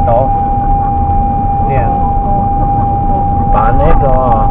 Cov niam pav neb rau.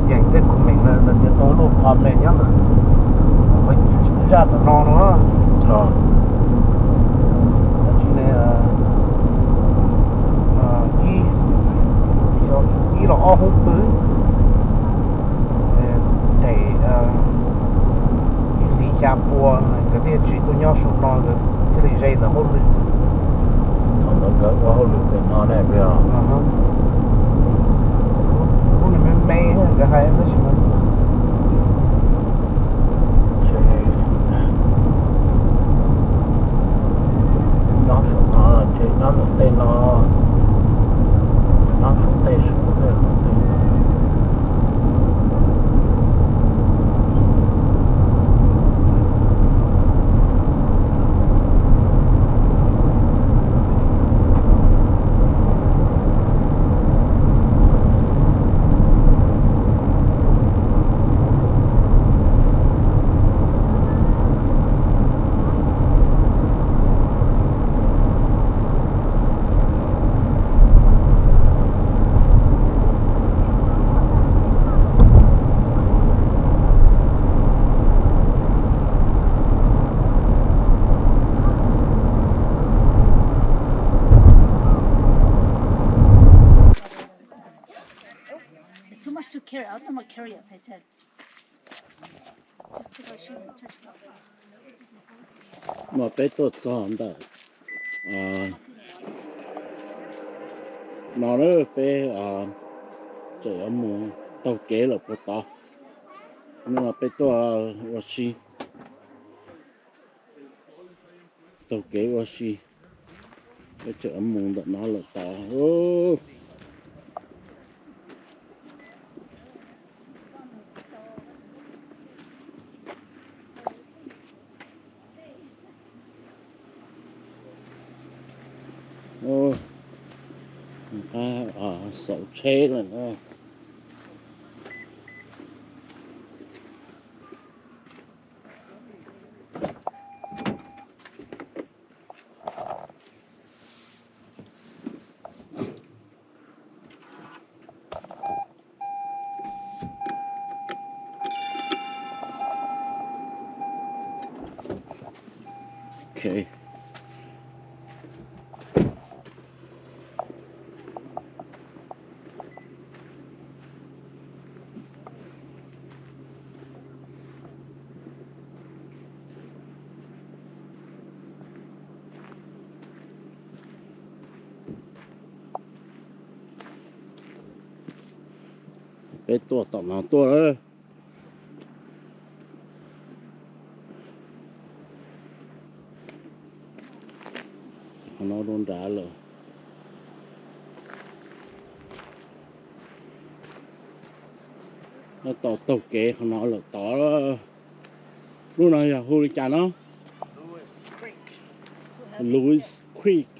Yeej tej kuv meem no ces tau luaj qhov me nyob ntawm zaj tom no no. Ib, ib los ob hub pw, them ib hlis xya pua, nkawd thiaj tsim tuaj nyob saum no, nkawd thiaj li ze ntawm hauj lwm. Nkawd ua hauj lwm pem no ne. Lub niag me me nkawd hais tab sis mas nyob saum no, tseem nyob saum tej no, nyob saum tej saum tej. Mas peb tuaj txog ntawm no lawm, peb tseem yuav mus taug kev lawm puag tod. Hnub no peb tuaj ua si, taug kev ua si, peb tseem yuav mus ntawm no lawm tod. Xauv tsheb lawm na. Peb tuaj tom no tuaj lawm. Qhov no rau nrad lawm. Tau taug kev qhov no lawm tod. Lub no yog hu li cas no? Lewis Creek.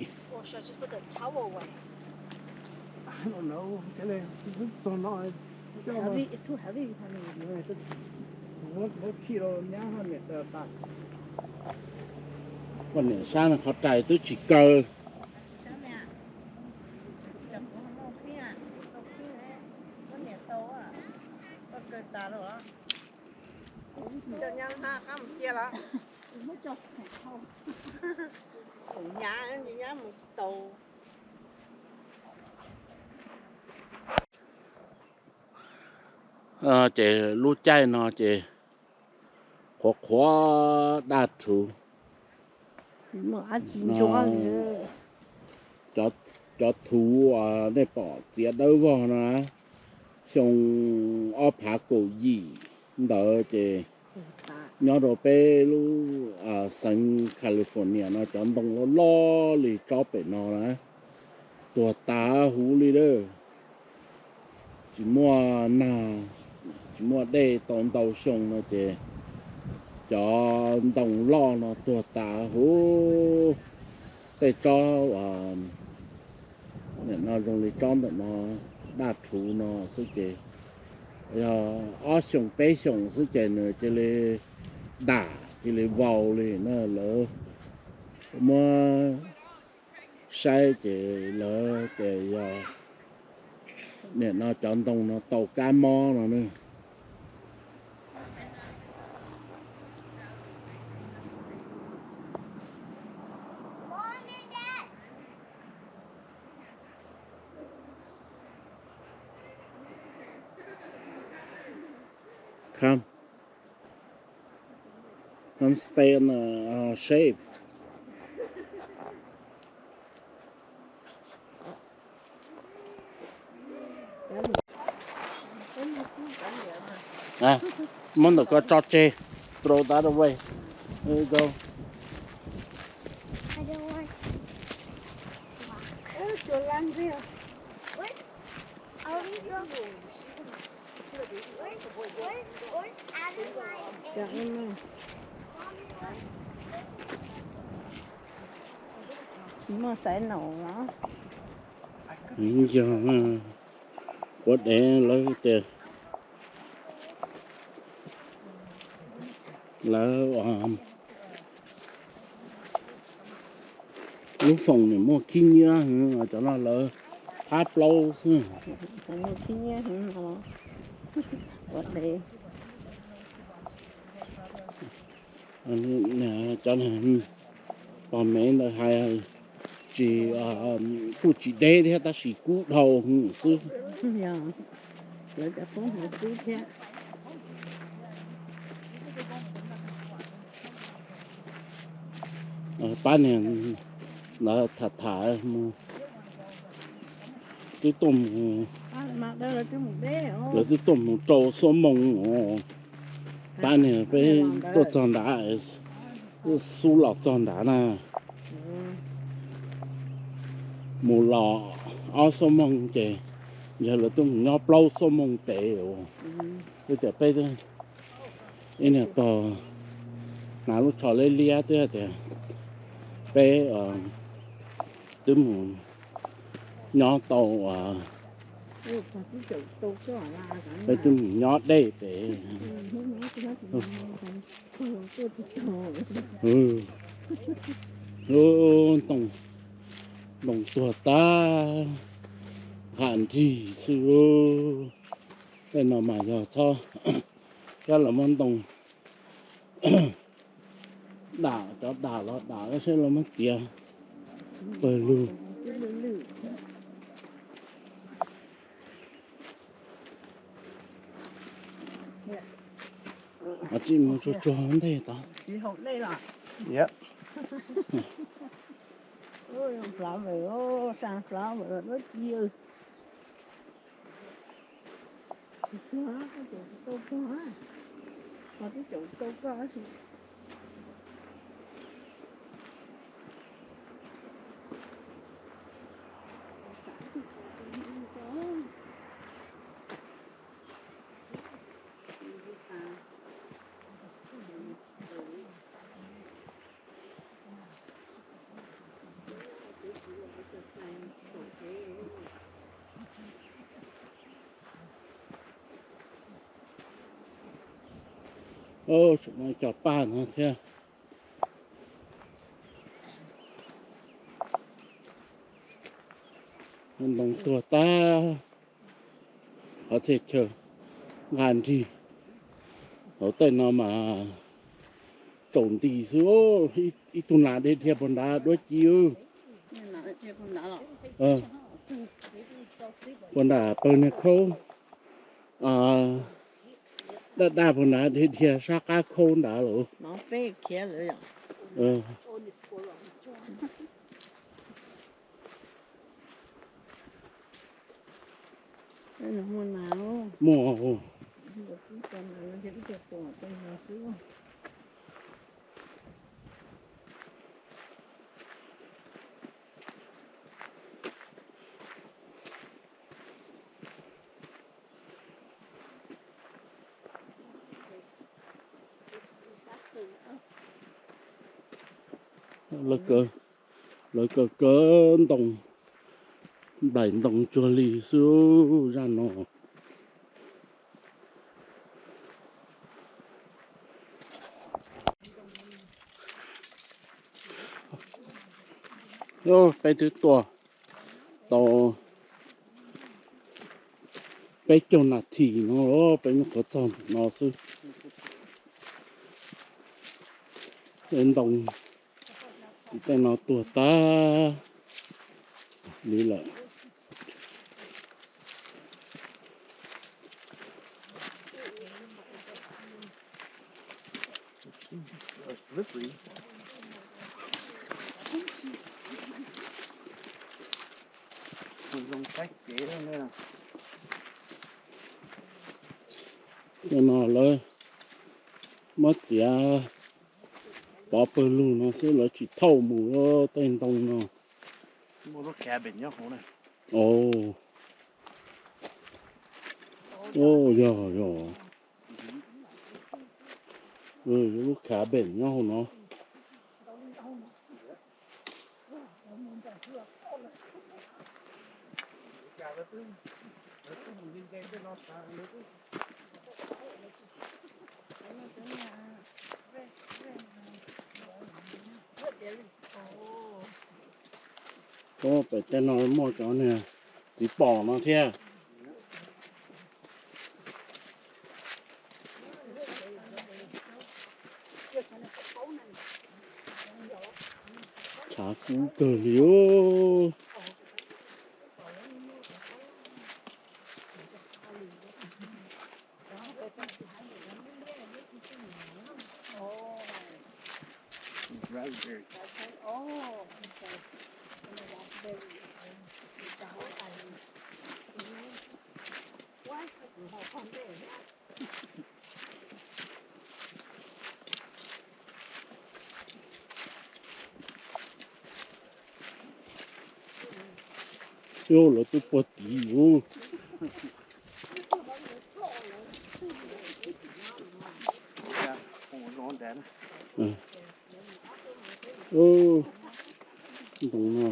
Koj niam sab no qhov rais twb tsis kaw. Ces lub caij no ces qhuav qhuav daj rhuv. Cov thuv nej pom txiav dawb vog no, xyoo ob phav kaum yim ntawd ces nyob rau peb lub xeev California no cov ntoo loj loj li tsob pem no na, tuag tas huv li lawm. Tsis muaj nag, tsis muaj dej tau ntau xyoo no ces cov ntoo loj no tuag tas huv. Tej tsob nim no zoo li tsob ntawm no daj rhuv no xwb ces yog ob xyoos peb xyoos xwb ces nws cia li dam cia li vau li na. Lawv muab saib ces lawv tias yog nim no cov ntoo no tau kab mob no na. Come. Come stay in the uh, shade. Muab ntawm ko tso tseg. Throw that away. There you go. Muaj xaiv naum los? Yog quav dev lawv tias lawv lub foom nim muaj khib nyiab, cov no lawv thab plaub xwb. Cov pog me ntawd hais tsis, kuj tsis deb thiab tab sis kub dhau xwb. Pab niag ntawd tham tham mus, twb tuaj mus, lawv twb tuaj mus rau xuab moos. Pab niag peb tuaj txog nrad, xub los txog nrad na, mus los ob xuab moos ces yog lawv twb mus nyob plaub xuab moos pem. Twb tias peb ib niag pog hnav lub tsho liab liab twb tias peb twb mus nyob tau, peb twb mus nyob deb pem. Ntoo tuag tag, qham nrig xwb. Tej no mas yog txhob, cab los muab ntoo dam, cov dam los dam seb los muab txiav pawg lug. Tsis mus tsuag tsuag ntej tod. Tseem muaj cov paj no thiab. Ntoo tuag tag, qhov txhia chaw nqa nrig. Hauv tej no mas tsaus nti xwb. Ib tug nas dhia dhia puag nrad duab ci. Puag nram pawg niag khaub, daj daj puag nrad dhia dhia sab qab khaub nrad lawm. Muaj. Lawv kaw kaw ntoo, nplaim ntoo cuag li xwb zaj no. Peb twb tuaj tau peb caug nas this no, peb nyuam qhuav txog no xwb. Tej ntoo tim tej no tuag tag li lawm. Tej no lawv muab txiav pov pawg lug no xwb, lawv tsis thauj mus tej ntoo no. Yog, yog, lub cabin nyob hauv no. Pem tej no muaj cov niag txiv pom no thiab. Tshav kub kawg li os. Lawv twb puag tid. Ntoo no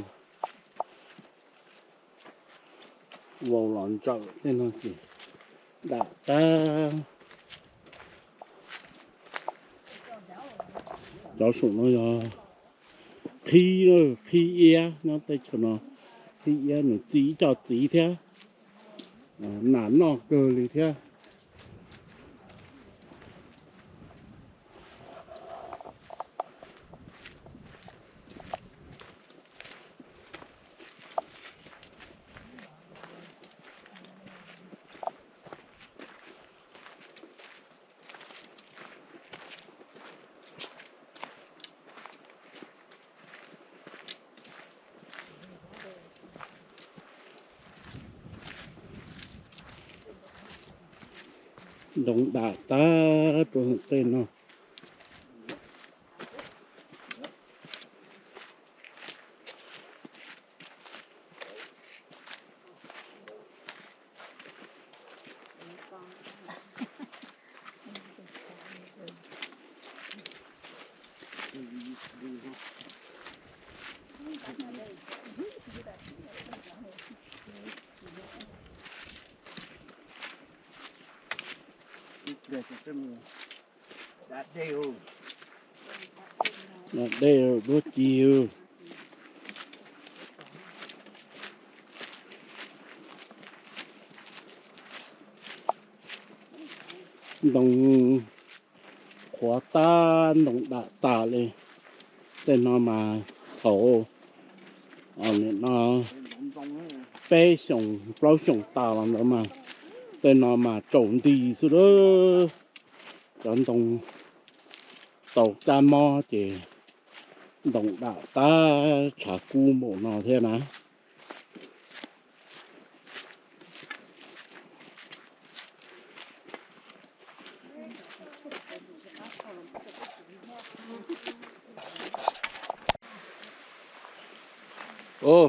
vau los ntsawm tej no ces dam tag. Cov saum no yog qhib, qhib iab nyob teb chaws no. Qhib iab nws txi ib co txiv thiab, nas noj kawg li thiab. Ntoo dam tag rau tej no. Dej duab ci. Ntoo qhuav tag, ntoo dam tas li. Tej no mas thaum nim no peb xyoos plaub xyoos tas los ntawd mas tej no mas tsaus nti xwb lawm. Cov ntoo tau kab mob ces ntoo dam tag tshav kub npaum no thiab na.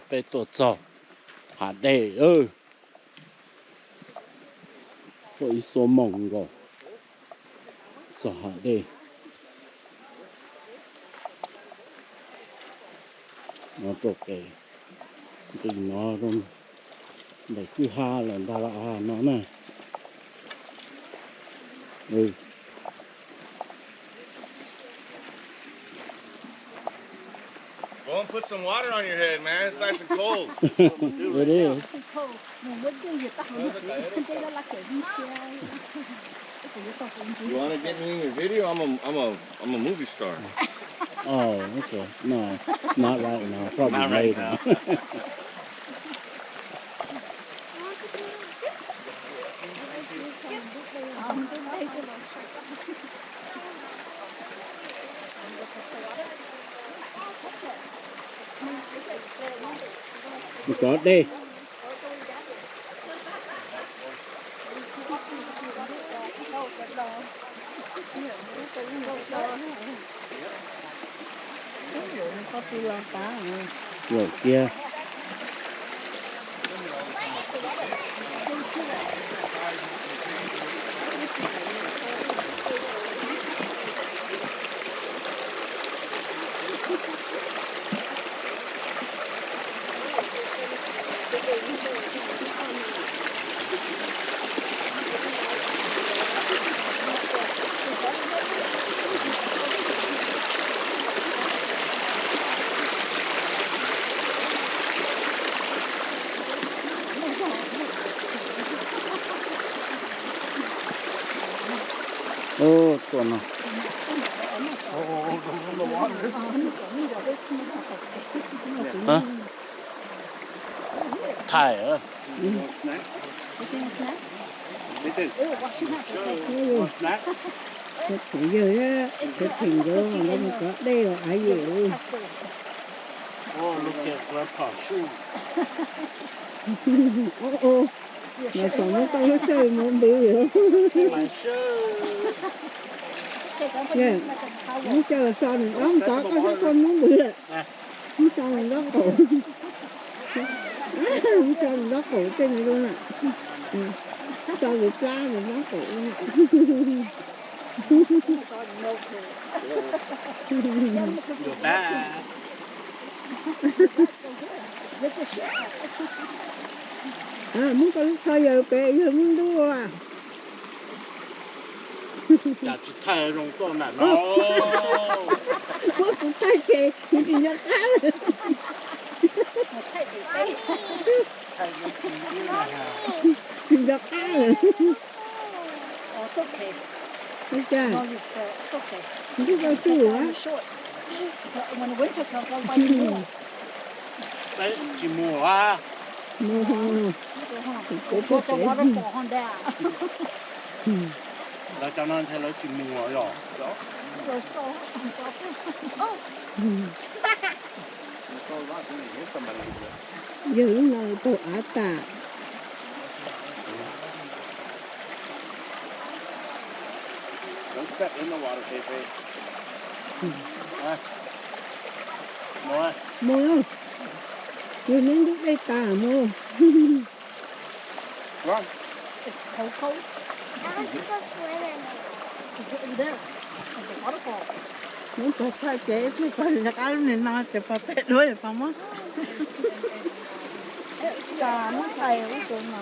Peb tuaj txog hav dej lawm. Tuaj ib xuab moos nkaus txog hav dej. No tuaj pem nqis no rau ntawm kwj ha lawm nta la no na. Go and put some water on your head, man. It's nice and cold. It is. You want to get me in your video? I'm a, I'm a, I'm a movie star. Oh, okay. No, not right now. Probably later. Cov dej. Laum kiag. Ub, tuaj no. Thaij. Cov phooj ywg, txhua theem nkawd los mus cov dej os av yem. Los kom muab koj lub sij hawm mus npws. Muab coj los so nws dob ntov koj thiab koj muab npws lawm. Muab so nws dob qaum. Muab so nws dob qaum tej nws zoo na. So nws plab nws dob qaum na. Muab koj lub tsho yawg pem yawg muab ntub ua. Cas tsis thaij zoo tuaj nram no. Muab kuv thaij ces kuv tsis nco qab lawm. Tsis nco qab lawm. Ua cas? Ntub koj su a? Tsis mus a. Mus ho. Kuv tuaj pem. Lawv cov no ntshai lawv tsis mus yog. Yawg lub no taug av tas. Mus, yawg neb ntub dej tas mus. Muab pog thaij ces ib pliag pog rov qab lub nim no ces pog thaij duab es pog muab. Muab thaij ub tus no.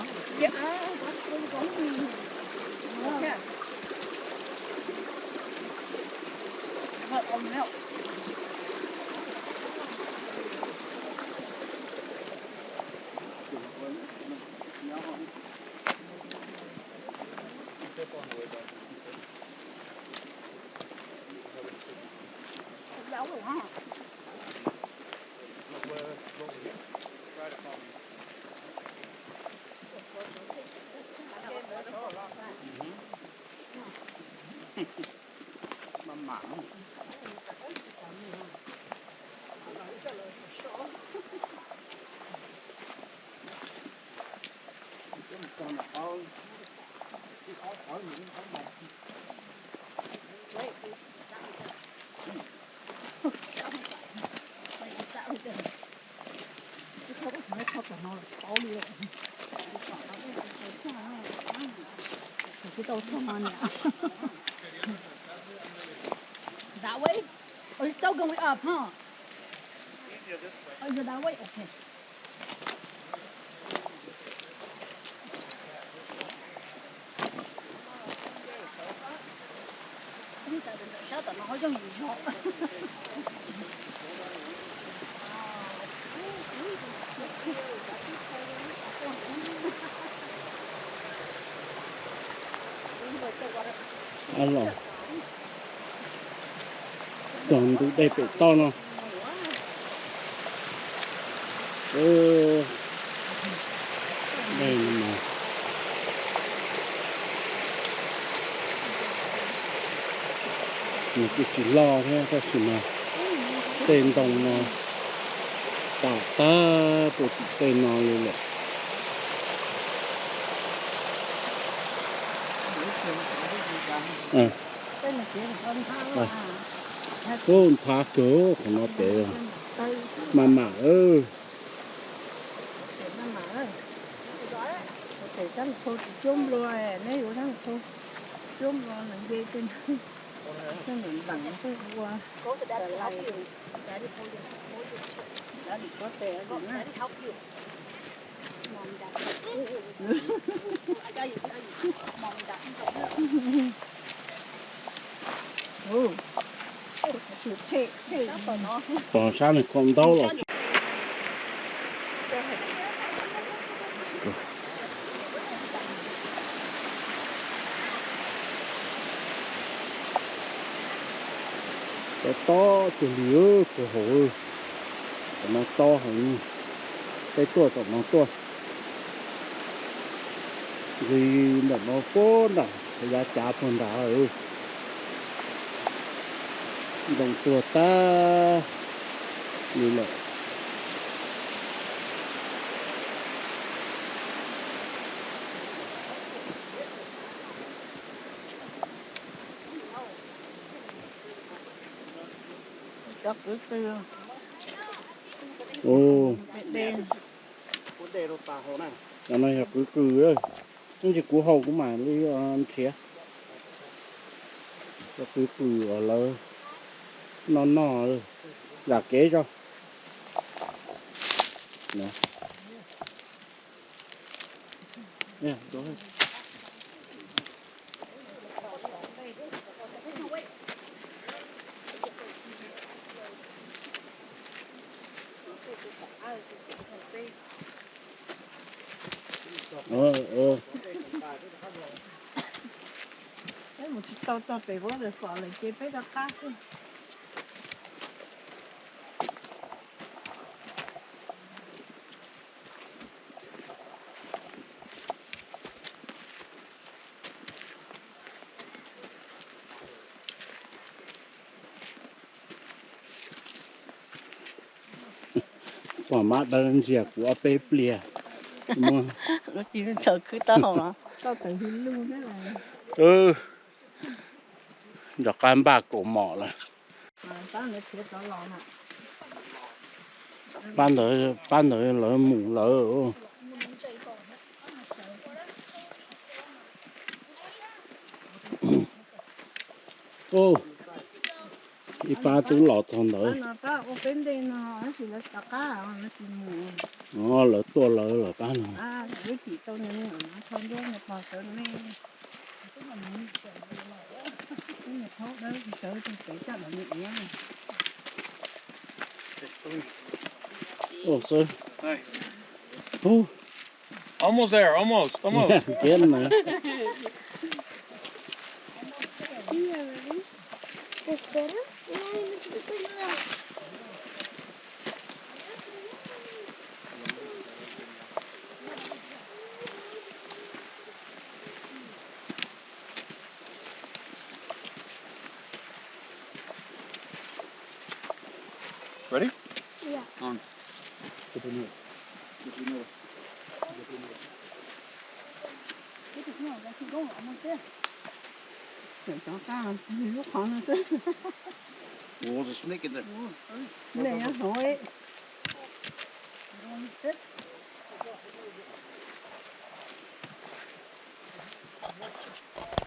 That way? Or it's still going up, huh? Oh, is it that way? Okay. Sab tom no ho zoo yim zog. Los txog ntug dej pem toj no. Nws kuj tsis loj thiab tab sis mas tej ntoo no tam tag puag tim tej no li lawm. Ub, ntxhab kawg qhov no tes. Maj mam. Pog sab nws khaum ntaub los. Tob tob kiag li puag hauv. Tom no tob heev, peb tuaj tom no tuaj. Nqis ntawm no puag nram yav cav puag nrad. Ntoo tuag tag li lawm. Cov kwv kws. Cov no yog kwv kws. Ib ntsis kuv haus kuv mam li nrhiav. Cov kwv kws uas lawv noj noj zam kev tso. Peb mus tsis tau txog pem Waterfall lawm ces peb rov qab xwb. Pom mab dawb ntsia kuv ob peb pliag. Lub tsis txhaws khwb taub hau los. Nram qab npaj kaus mom lawm. Pab ntawd, pab ntawd lawv mus lawm. Ib pab twb los txog ntawd. Lawv tuaj lawv lawm pab no. Thaub dawb sawv rau pem coj los mus iab. Ub, sawv. Ub. Almost there, almost, almost. Kiab na. Ready? Yeah. On. Get in there. Get in there. Get in there. Get in there. Let's go. I'm right there. Tseem cov qab lub qhov no xwb. Oh, there's a snake in there. Ntawm no hauv.